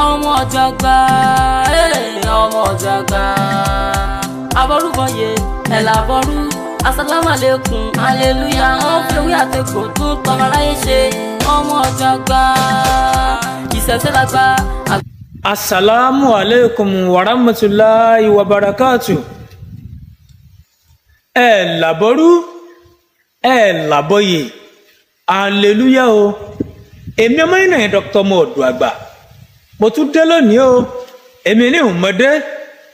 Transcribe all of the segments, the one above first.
Ọmọ ọ̀jàgbá, ọmọ ọ̀jàgbá. Abọ́rúbọyè ẹ̀làbọ́rú. Asálámàlékún, aleluya. Wọ́n fi ewé àtẹ̀kọ́ tó ń tọmọ aráyé ṣe. Ọmọ ọ̀jàgbá, ìṣẹ̀ṣẹ̀ làgbà. Asalaamu aleykum warahmatulahi wabarakatu. Ẹ làbọ́rú, ẹ làbọ́yè, aleluya o. Èmi ọmọ yìí náà Dr. Ọmọ-Ọ̀dọ̀ Àgbà. Mo tún dé lónìí o. Èmi ní ìmọ̀dé,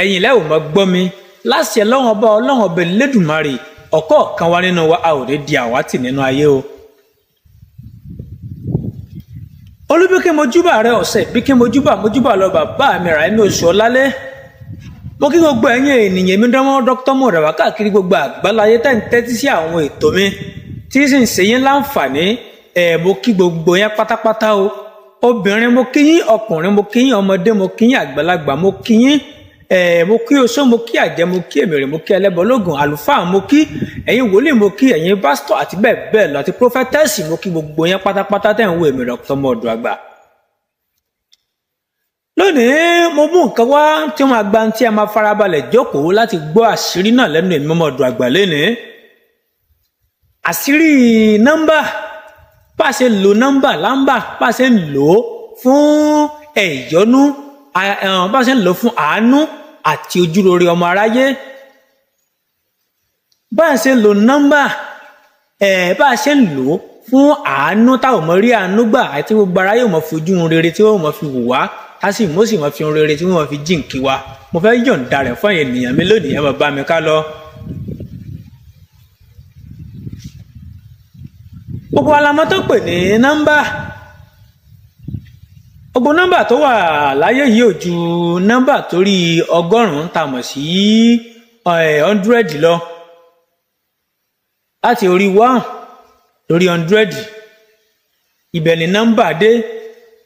ẹ̀yìn lẹ́ ò mọ̀ gbọ́ mi. Láṣẹ lọ́wọ́n ọba ọlọ́wọ́n ọbẹ̀ lẹ́dùnmarè, ọ̀kọ́ kan wá nínú wa, a ò ní di àwátì nínú ayé o. Olúbíkẹ́ mojúbà rẹ ọ̀sẹ̀ bíkẹ́ mojúbà mojúbà lọ bàbá mi rà ẹ̀mí oṣù ọ̀lálẹ́. Mo kí gbogbo ẹ̀yin ènìyàn mi dánwọ́ Dr. Ọmọ-Ọ̀dọ̀ Àgbà káàkiri gbogbo àgbáláyé tẹ́ ń tẹ́tí sí àwọn ètò mi tí sì ń ṣe yín láǹfààní. Ẹ̀ mo kí gbogbo yẹn pátápátá o. Obìnrin mo kí yín, ọkùnrin mo kí yín, ọmọdé mo kí yín, àgbàlagbà mo kí yín. Ẹ̀ mo kí oṣó, mo kí àjẹ́, mo kí èmèrè, mo kí ẹlẹ́bọlógún, àlùfáà mo kí, ẹ̀yin wòlíì mo kí, ẹ̀yin pásítọ̀ àti bẹ́ẹ̀ bẹ́ẹ̀ lọ àti prófẹ́tẹ́sì mo kí gbogbo yẹn pátápátá tẹ́ ń wo èmi Dr. Ọmọ-Ọ̀dọ̀ Àgbà. Lónìí mo mú nǹkan wá tí wọ́n gba tí a máa farabalẹ̀ jókòó láti gbọ́ àṣírí náà lẹ́nu èmi Ọmọ-Ọ̀dọ̀ Àgbà lénìí. Àṣírí nọ́mbà, bá a ṣe lo nọ́mbà lámbà, bá a ṣe ń lò ó fún ẹ̀yọ́nú, bá a ṣe ń lò ó fún àánú àti ojúrere ọmọ aráyé. Bá a ṣe ń lo nọ́mbà, bá a ṣe ń lò ó fún àánú táwọn ọmọ rí àánú gbà àti gbogbo aráyé ò mọ fojú ohun rere tí wọ́n mọ fi wò wá, tá sì mọ́ sì mọ fi ohun rere tí wọ́n fi jíǹkí wa. Mo fẹ́ yọ̀ǹda rẹ̀ fún ènìyàn mi lónìí, ẹ máa bá mi ká lọ. Gbogbo alamọ tó pè ní nọ́mbà, gbogbo nọ́mbà tó wà láyé yìí ò ju nọ́mbà torí 100 tá a mọ̀ sí 100 lọ. Láti orí 1 lórí 100 ibẹ̀ ni nọ́mbà dé.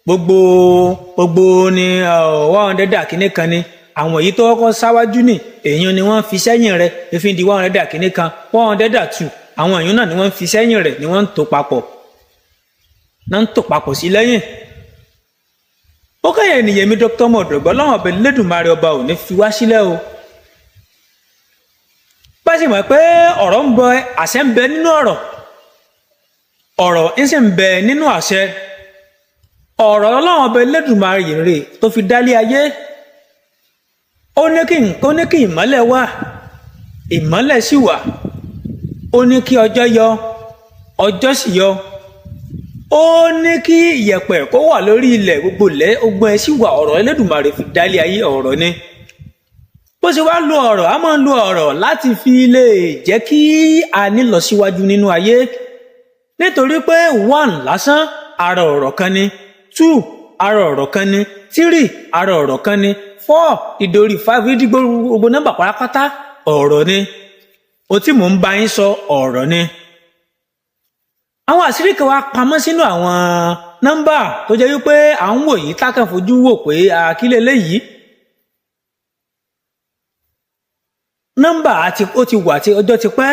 Gbogbo gbogbo ni 100 àkíní kan ni àwọn èyí tó kọ́kọ́ sáwájú ní èèyàn ni wọ́n fi sẹ́yìn rẹ̀ fi di 100 àkíní kan, 102 àwọn èèyàn náà ni wọ́n fi sẹ́yìn rẹ̀ ni wọ́n ń tò papọ̀, náà ń tò papọ̀ sí lẹ́yìn. Ó kẹ́yìn ènìyàn mi Dr. Ọmọ-Ọ̀dọ̀ Àgbà, ọlọ́run ọbẹ̀ lẹ́dùnmarè ọba ò ní fi wá sílẹ̀ o. Bá sì mọ̀ pé ọ̀rọ̀ ń bẹ, àṣẹ ń bẹ nínú ọ̀rọ̀, ọ̀rọ̀ ń sì ń bẹ nínú àṣẹ. Ọ̀rọ̀ ọlọ́run ọbẹ̀ lẹ́dùnmarè rè tó fi dálé ayé. Ó ní kí nǹkan, ó ní kí ìmọ́lẹ̀ wà, ìmọ́lẹ̀ sì wà. Ó ní kí ọjọ́ yọ, ọjọ́ sì yọ. Ó ní kí ìyẹ̀pẹ̀ kó wà lórí ilẹ̀, gbogbo ilẹ̀ ogun ẹ̀ sì wà. Ọ̀rọ̀ Ẹlẹ́dùmarè fi dálé ayé, ọ̀rọ̀ ni. Bó ṣe wá lo ọ̀rọ̀, a máa ń lo ọ̀rọ̀ láti fi lè jẹ́ kí a ní lọ síwájú nínú ayé. Nítorí pé 1 lásán ara ọ̀rọ̀ kan ni, 2 ara ọ̀rọ̀ kan ni, 3 ara ọ̀rọ̀ kan ni, 4 ìdórí 5 ìdí gbogbo nọ́mbà pátápátá ọ̀rọ̀ ni. O tí mò ń bá yín sọ ọ̀rọ̀ ni. Àwọn àṣírí kan wá pamọ́ sínú àwọn nọ́mbà tó jẹ́ wípé à ń wò yìí tákàn fojú wò pé àkílẹ̀ léyìí. Nọ́mbà àti ó ti wà tí ọjọ́ ti pẹ́.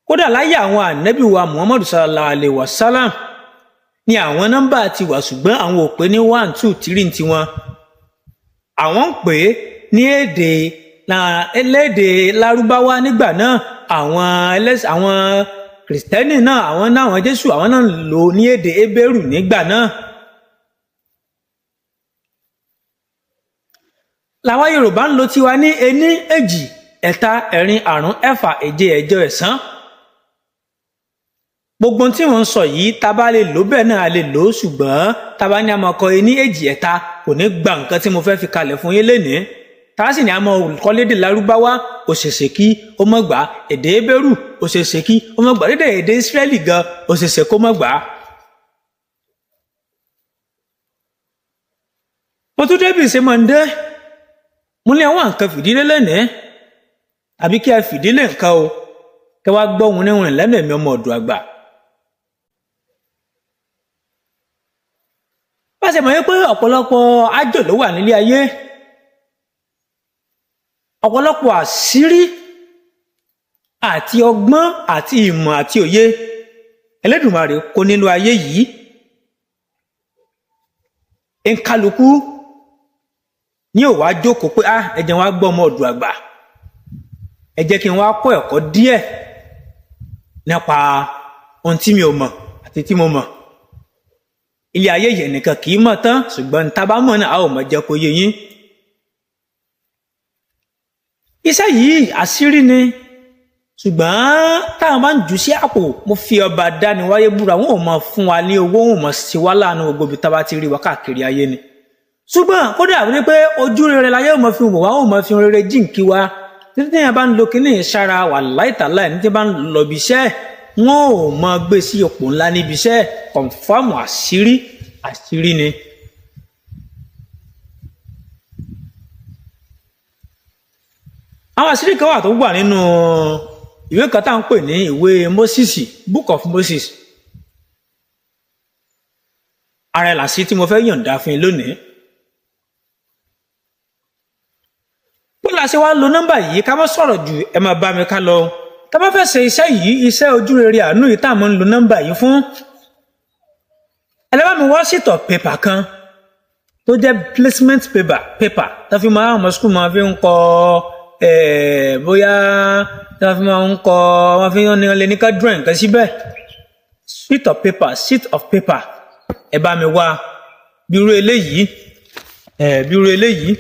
Kódà láyé àwọn ànábì wa Muhammadu sallallahu alayhi wa sallam ni àwọn nọ́mbà ti wà, ṣùgbọ́n àwọn ò pè ní 1 2 3 tiwọn. Àwọn ń pè é ní èdè ẹlẹ́dè Lárúbáwá nígbà náà. Àwọn Kìrìsìtẹ́nì náà, àwọn náà, àwọn Jésù, àwọn náà ń lò ní èdè Hébérù nígbà náà. Làwa Yorùbá ń lo tiwa ní 1 2 3 4 5 6 7 8 ẹ̀sán. Gbogbo tí wọ́n ń sọ yìí tá bá lè lò bẹ́ẹ̀ náà a lè lò ó, ṣùgbọ́n tá bá ní a máa kọ 1 2 3 kò ní gba nǹkan tí mo fẹ́ fi kalẹ̀ fún yín lénìí. Tá sì ní a máa kọ́ lédè Lárúbáwá, ó ṣeéṣe kí ó má gbà. Èdè Hébérù, ó ṣeéṣe kí ó má gbà. Lédè èdè Ísírẹ́lì gan, ó ṣeéṣe kó má gbà. Mo tún débi ṣe máa ń dé. Mo ní àwọn nǹkan fìdílé lẹ́nìí, àbí kí a fìdílé nǹkan o, kí wàá gbọ́ òun níwọ̀n lẹ́nu ẹ̀mí Ọmọ-Ọ̀dọ̀ Àgbà. Bá a ṣe mọ̀ pé ọ̀pọ̀lọpọ̀ àjò ló wà nílé ayé, ọ̀pọ̀lọpọ̀ àṣírí àti ọgbọ́n àti ìmọ̀ àti òye Ẹlẹ́dùmarè kó nínú ayé yìí. Nkálukú ní ò wá jókòó pé ẹ jẹ́ wá gbọ́ ọmọ ọ̀dọ̀ àgbà, ẹ jẹ́ kí n wá kọ́ ẹ̀kọ́ díẹ̀ nípa ohun tí mi ò mọ̀ àti tí mo mọ̀. Ilé ayé yẹn nìkan kì í mọ̀ tán, ṣùgbọ́n tá a bá mọ̀ náà a ò mọ̀ jẹ́ kó yé yín. Iṣẹ́ yìí àṣírí ni, ṣùgbọ́n táwọn bá ń jù sí àpò, mo fi ọba dániwáyé búra, wọn ò mọ̀ fún wa ní owó, wọn ò mọ̀ sí wa láàánú gbogbo ibi tá a bá ti rí wa káàkiri ayé ni. Ṣùgbọ́n kódà wípé ojú rere láyé ò mọ̀ fi wò wá, ò mọ̀ fi rere jíǹkí wa. Títí tí bá ń lo kíní ìsára wà láìtàláì ní tí bá ń lọ ibi iṣẹ́, wọn ò mọ gbé sí ipò ńlá níbi iṣẹ́. Kọ̀ǹfàmù àṣírí àṣírí ni. Àwọn àṣírí kan wà tó wà nínú ìwé kan tá à ń pè ní ìwé Moses, Book of Moses. Ara ẹ̀ làṣí tí mo fẹ́ yọ̀ǹda fún yín lónìí. Bó la ṣe wá lo nọ́mbà yìí, ká má sọ̀rọ̀ jù, ẹ máa bá mi ká lọ. Tá bá fẹ́ ṣe iṣẹ́ yìí, iṣẹ́ ojúrere àánú yìí tá à máa ń lo nọ́mbà yìí fún, ẹ lè bá mi wá ṣètò pépà kan tó jẹ́ placement paper tá fi máa ọmọ skul máa fi ń kọ, bóyá tá fi máa ń kọ, wọ́n fi ń lè ní ká draw nǹkan síbẹ̀. Sheet of paper ẹ bá mi wá bí irú eléyìí, bí irú eléyìí,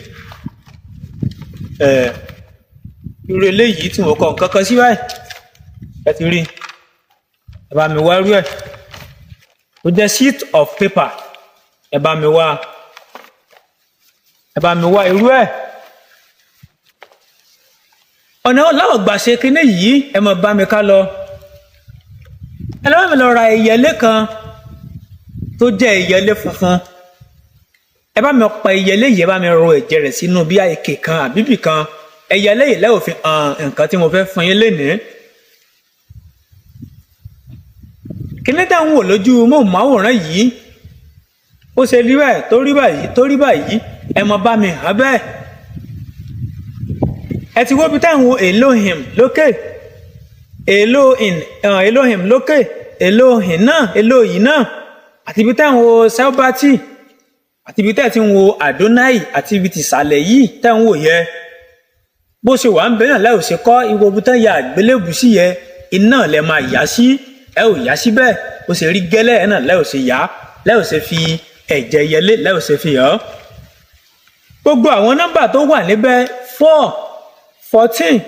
irú eléyìí tí mo kọ nǹkan kan sí báyìí, ẹ ti rí, ẹ bá mi wá irú ẹ̀ tó jẹ́ sheet of paper, ẹ bá mi wá, ẹ bá mi wá irú ẹ̀. Ọ̀nà láwọn gbà ṣe kinní yìí, ẹ máa bá mi ká lọ. Ẹ lọ́wọ́ mi lọ ra ẹyẹlé kan tó jẹ́ ẹyẹlé funfun. Ẹ bá mi pa ẹyẹlé yìí, ẹ bá mi ro ẹ̀jẹ̀ rẹ̀ sínú bí àìkè kan àbíbì kan. Ẹyẹlé yìí lẹ́wọ̀ fi hàn nǹkan tí mo fẹ́ fún yín lénìí. Kíní tá ń wò lójú móhùnmáwòrán yìí, ó ṣe rí báyìí tó rí báyìí tó rí báyìí, ẹ mọ bá mi hàn bẹ́ẹ̀. Ẹ ti wo bí tá ń wo Elohim lókè, Elohim lókè, Elohim náà, Elohi náà, àti ibi tá ń wo Sábàtì, àti ibi tá ti ń wo Adonai, àti ibi tìsàlẹ̀ yìí tá ń wò yẹ. Bó ṣe wà ń bẹ náà láì ṣe kọ́ ìwọ ibi tán ya àgbélébù sí yẹ, iná lẹ máa yá sí, ẹ ò yá síbẹ̀. Ó ṣe rí gẹ́lẹ́ ẹ náà láì ṣe yá, láì ṣe fi ẹ̀jẹ̀ yẹlé, láì ṣe fi hàn. Gbogbo àwọn nọ́mbà tó wà níbẹ̀ 4, 14,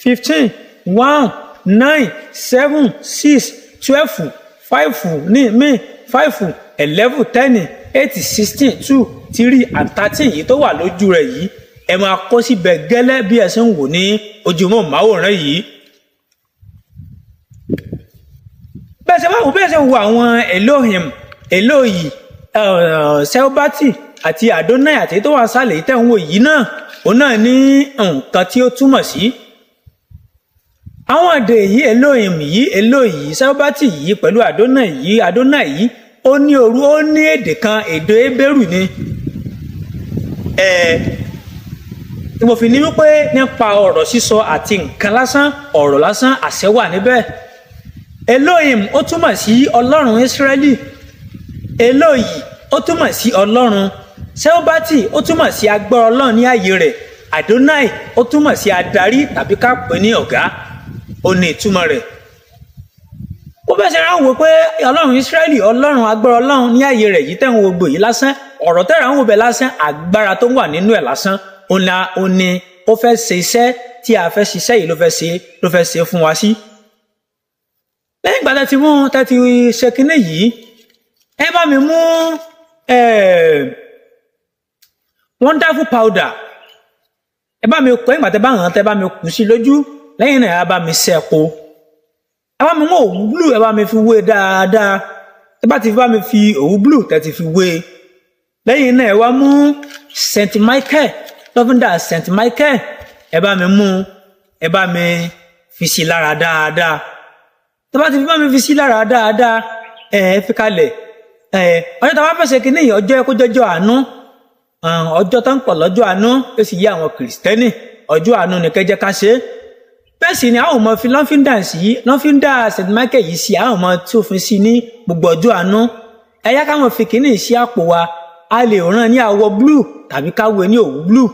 15, 1, 9, 7, 6, 12, 5 ní mí 5, 11, 10, 8, 16, 2, 3 and 13 yìí tó wà lójú rẹ̀ yìí, ẹ máa kó síbẹ̀ gẹ́lẹ́ bí ẹ ṣe ń wò ní ojúmọ́ máwòrán yìí. Bẹ́ẹ̀ ṣe máa wò, bẹ́ẹ̀ ṣe wo àwọn Elohim, Elohi, Selbati àti Adonai àti tó wà sálẹ̀ yìí tẹ̀ ń wò yìí náà, òun náà ní nǹkan tí ó túmọ̀ sí. Àwọn èdè yìí, Elohim yìí, Elohi yìí, Selbati yìí pẹ̀lú Adonai yìí, Adonai yìí, ó ní òru, ó ní èdè kan, èdè Hébérù ni. Tí mo fi ní wípé nípa ọ̀rọ̀ sísọ àti nǹkan lásán, ọ̀rọ̀ lásán, àṣẹ wà níbẹ̀. Elohim ó túmọ̀ sí Ọlọ́run Ísírẹ́lì. Elohi ó túmọ̀ sí Ọlọ́run. Selbati ó túmọ̀ sí agbára Ọlọ́run ní ààyè rẹ̀. Adonai ó túmọ̀ sí adarí tàbí ká pè ní ọ̀gá, ó ní ìtumọ̀ rẹ̀. Ó bẹ́ẹ̀ ṣe rán wò pé Ọlọ́run Ísírẹ́lì, Ọlọ́run agbára Ọlọ́run ní ààyè rẹ̀ yìí tẹ̀ ń wo gbogbo yìí lásán, ọ̀rọ̀ tẹ̀rẹ̀ ń wò bẹ́ẹ̀ lásán, agbára tó wà nínú ẹ̀ lásán, ó ní ó fẹ́ ṣe iṣẹ́ tí a fẹ́ ṣiṣẹ́ yìí ló fẹ́ ṣe fún wa sí. Lẹ́yìn ìgbà tẹ́ ti mú, tẹ́ ti ṣe kinní yìí, ẹ bá mi mú wonderful powder, ẹ bá mi kọ́ ìgbà tẹ́ bá hàn, tẹ́ bá mi kù sí lójú, lẹ́yìn náà ẹ bá mi ṣẹ́ po, ẹ bá mi mú òwú blue, ẹ bá mi fi wé dáadáa. Ẹ bá ti bá mi fi òwú blue tẹ́ ti fi wé, lẹ́yìn náà ẹ wá mú Saint Michael, lọ́fíńdà Saint Michael, ẹ bá mi mú, ẹ bá mi fi sí lára dáadáa. Tẹ́ bá ti fi bá mi fi sí lára dáadáa, ẹ fi kalẹ̀. Ọjọ́ tá a bá fẹ́ ṣe kinní yìí, ọjọ́ kó jọjọ́ àánú, ọjọ́ tó ń pọ̀ lọ́jọ́ àánú, ó sì yé àwọn kìrìsìtẹ́nì, ọjọ́ àánú ni kẹjẹ ká ṣe. Bẹ́ẹ̀ sì ni àwọn ọmọ fi lọ́fíńdà sí, lọ́fíńdà Saint Michael yìí sí, àwọn ọmọ tí ó fi sí ní gbogbo ọjọ́ àánú. Ẹ yá káwọn fi kinní sí àpò wa, A lè rán ní àwọ̀ blue tàbí ká wé ní òwú blue.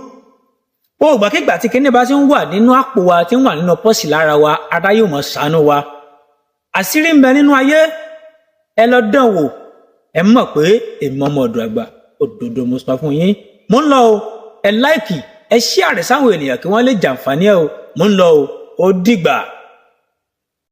Ó gbàkigbà tí kinní bá ti ń wà nínú àpò wa, tí ń wà nínú pọ́ọ̀sì lára wa, ara yóò mọ̀ ṣàánú wa. Àṣírí ń bẹ nínú ayé. Ẹ lọ dán wò, ẹ mọ̀ pé èmi ọmọ ọ̀dọ̀ àgbà, òdodo mo sọ fún yín. Mo ń lọ o. Ẹ like, ẹ share rẹ̀ sáwọn ènìyàn kí wọ́n lè jàǹfààní ẹ o. Mo ń lọ o, ó dìgbà.